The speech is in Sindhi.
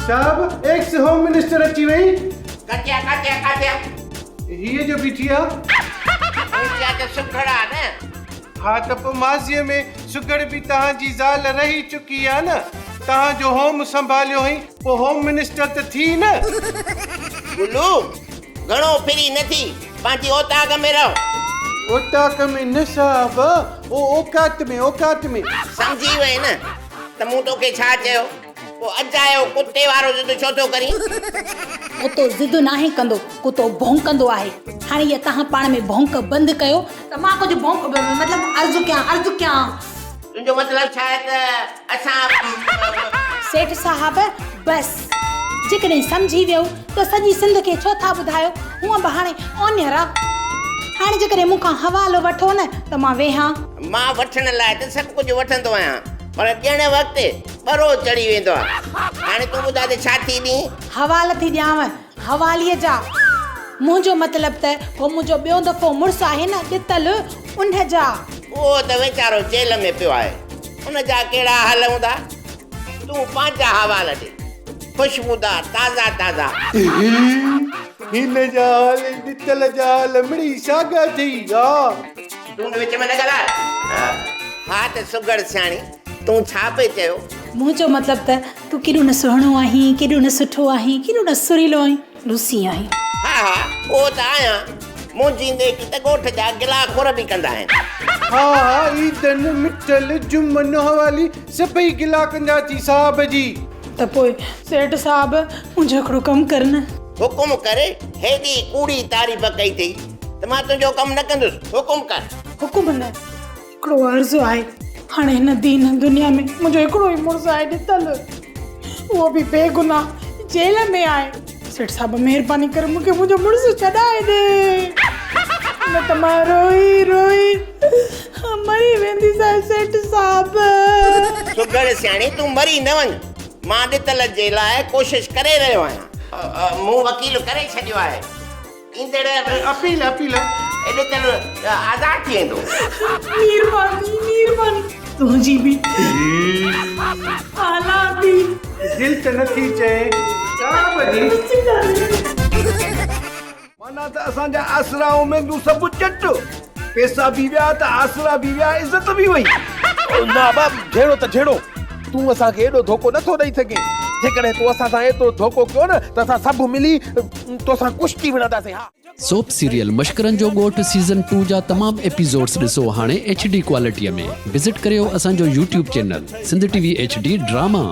صاحب ايڪس هوم منسٽر اچي وئي. ڪٿي آ ڪٿي آ ڪٿي آ. هيء جو بيٺي آ. منهنجي آ ته سگهڙ آ نه. ها ته پوء ماضيء ۾ سگهڙ به توهان جي زال رهي چڪي آ نه. توهان جو هوم سنڀاليو هئين پوء هوم منسٽر ته ٿي نه. گلو گهڻو ڦري نه ٿي پنهنجي اوطاق ۾ رهه. اوطاق ۾ نه صاحب او اوقات ۾ اوقات ۾. سمجهي وئين نه ته مون توکي ڇا چيو. پوء اجايو ڪتي وارو ضد ڇو ٿو ڪرين؟ ڪتو ضد ناهي ڪندو، ڪتو ڀونڪندو آهي. هاڻي اها توهان پاڻ ۾ ڀونڪ بند ڪيو ته مان ڪجهه ڀونڪ مطلب عرض ڪيان، عرض ڪيان. تنهنجو مطلب ڇا آهي ته اسان. سيٺ صاحب، بس! جيڪڏهن سمجهي ويئو ته سڄي سنڌ کي ڇو ٿا ٻڌايو؟ هونء به هاڻي اونهير آ. هاڻي جيڪڏهن مون کان حوالو وٺو نه ته مان ويهان. مان وٺڻ لاء ته سڀ ڪجهه وٺندو آهيان، پر ڏيڻ وقت ٻرو چڙهي ويندو آ. هاڻي تون ٻڌاء ته ڇا ٿي ڏين؟ حوال ٿي ڏيانء حواليء جا. منهنجو مطلب ته هو منهنجو ٻيو دفعو مڙس آهي نه ڏتل ان جا. اهو ته ويچارو جيل ۾ پيو آهي. ان جا ڪهڙا حال هوندا؟ تون پنهنجا حوال ڏي. خوشبودار تازا تازا. هن جا حال ۽ ڏتل جا حال مڙئي ساڳا اٿئي ها. تون به وچ ۾ نه ڳالهاء. ها ته سگهڙ سياڻي. تون ڇا پئي چيو؟ منهنجو مطلب ته تون ڪيڏو نه سهڻو آهين، ڪيڏو نه سٺو آهين، ڪيڏو نه سريلو ۽ لوسي آهين. ها ها اهو ته آهيان. منهنجي نيڪي ته ڳوٺ جا گلا خور به ڪندا آهن. ها ها عيدن، مٺل، جمن، حوالي سڀئي گلا ڪندا ٿي صاحب جي. ته پوء سيٺ صاحب منهنجو هڪڙو ڪم ڪر نه. حڪم ڪر، هيڏي ڪوڙي تعريف ڪئي اٿئي ته مان تنهنجو ڪم نه ڪندس، حڪم ڪر. حڪم نه. هڪڙو عرض آهي، هاڻي هن دين دنيا ۾ منهنجو هڪڙو ئي مڙس آهي ڏتل، اهو به بيگناهه جيل ۾ آهي. سيٺ صاحب مهرباني ڪري مون کي منهنجو مڙس ڇڏائي ڏي، نه ته مان روئي روئي مري وينديسانء سيٺ صاحب. سگهڙ سياڻي تون مري نه وڃ، مان ڏتل جي لاء ڪوشش ڪري رهيو آهيان. مون وڪيل ڪري ڇڏيو آهي. ايندڙ اپيل اپيل ڏتل آزاد ٿي ويندو. مھرباني مھرباني تنھنجي به اعليٰ به. دل ته نٿي چئي صاحب جي. معنيٰ ته اسان جا آسرا اميدون سڀ چٽ. پيسا به ويا ته آسرا به ويا عزت به وئي. نه ابا جهيڙو ته جهيڙو. تون اسان کي ايڏو ڌوڪو نٿو ڏئي سگهين. جيڪڏهن تو اسان سان ايترو ڌوڪو ڪيو نه ته اسان سڀ ملي توسان ڪشتي وڙهنداسين ها. سوپ سيريل مشڪرن جو ڳوٺ سيزن ٽو جا تمام ايپيسوڊس ڏسو هاڻي ايڇ ڊي ڪوالٽي ۾ وزٽ ڪريو اسان جو YouTube channel Sindh T V H D drama.